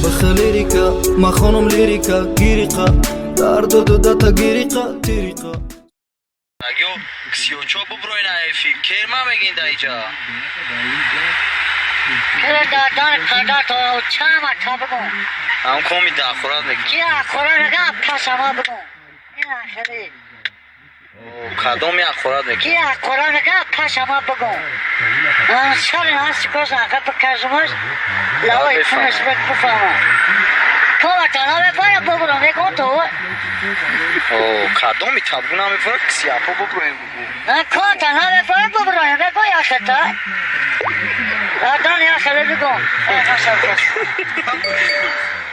Бихе лирика, ма хонум лирика, гириқа, дарду дудата гириқа, тириқа. Агё ксиёчо буброина эфир. Керма мегин да иҷа. Чаро дардон қадар то чанд марта бигӯм? Ҳам коми дахорат мекунӣ. Ки ахора мегам, пасама бигӯм. Ин ахири. Кадоми ахорат Ки мекунӣ? ахора мегам, пасама бигӯм. Ман сари ҳасти кос ақа бикашумаш, лавои кунаш бифаҳмам. Кома тана мефара бубурам, мегӯм то. Кадоми табгу намефара ксиапо буброем бугу. На кон тана мефара бубурам, мегӯм яхета. Дардан яхеле бигӯм.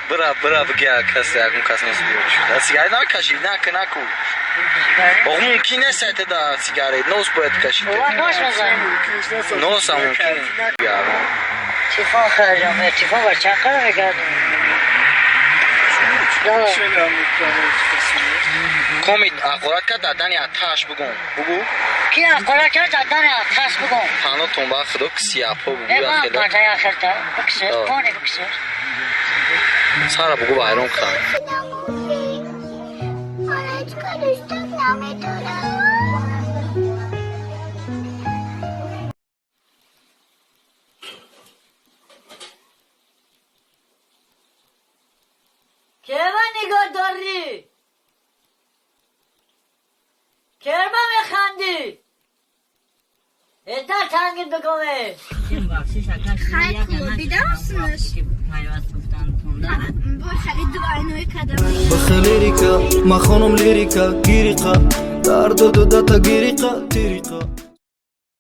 Бира, бира, бигя касе, ягон кас нест биё. Сигарет намекашӣ? Наку, наку. Оғ мумкин нест айтада сигарет. Нос бояд кашид. Нос мезанем. Носам мумкин. Телефон харидам, телефон ба чанд қадр мекардем? Коми ақорат кард дадани аташ бугум. Бугу. Ки ақорат кард дадани аташ бугум. Панотон ба худо ксиапо бугу. Э ман патая ахирта. Биксер, пони биксер. Сара бугу вайрон кард. کرما نگاه داری؟ کرما میخندی؟ اتر تنگید بگمه. Бихе лирика, ма хонум лирика, гириқа, дарду дудата гириқа, тириқа.